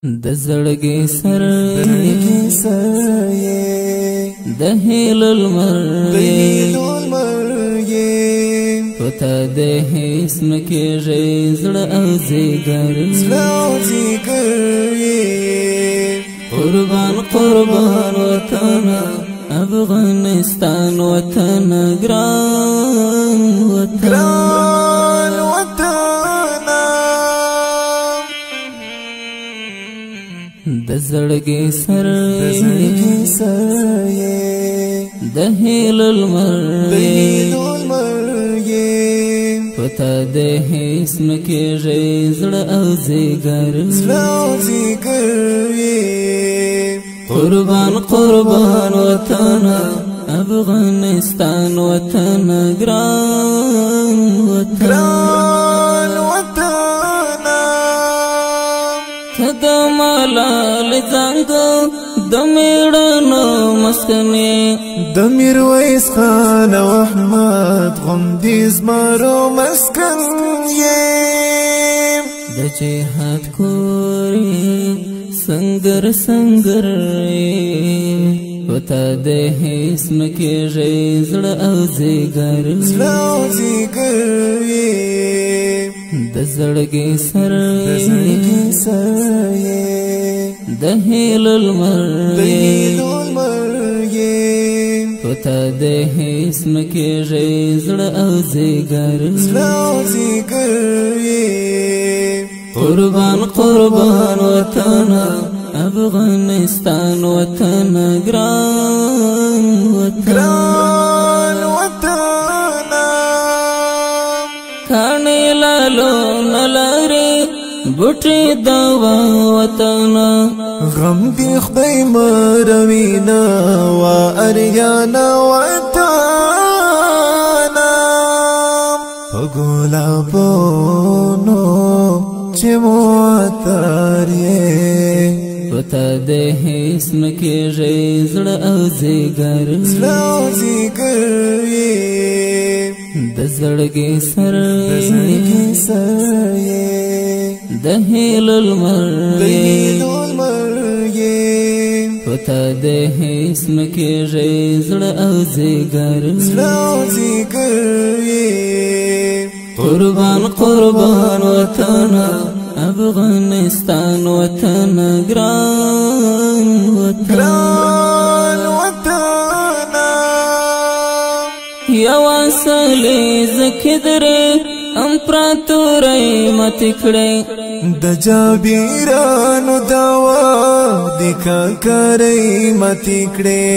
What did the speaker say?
د زړګي سر د هیل المر پتا د هیڅ نه کېږي زړه او ځیګر قربان قربان وطن افغانستان وطن ګران وطن د زړګي سر د هیل المر پتا د هیڅ نه کېږي زړه او ځیګر قربان قربان وطن افغانستان وطن ګران وطن د ملال څنګه د میړنو مسکنې د میرویس خان او احمد غوندې زمرو مسکن یې د جهاد کورې سنګر سنګر پتا د هیڅ نه کېږي زړه او ځیګر د زړګي سر د هیل المر پتا د هیڅ نه کېږي زړه او ځیګر قربان قربان وطن افغانستان وطن ګران وطن کاڼي لالو نلري بوټي د وطن غم دی خدای مروینا و اریانا وطن په ګلابونو چې معطر یې پتا د هیڅ نه کېږي زړه او ځیګر د زړګي سر د هیل المر پتا د هیڅ نه کېږي زړه او ځیګر قربان قربان وطن افغانستان وطن ګران وطن یو اصلي ذکر امپراتورۍ ماتې کړې د جابیرانو دوا د کاکرۍ ماتې کړې.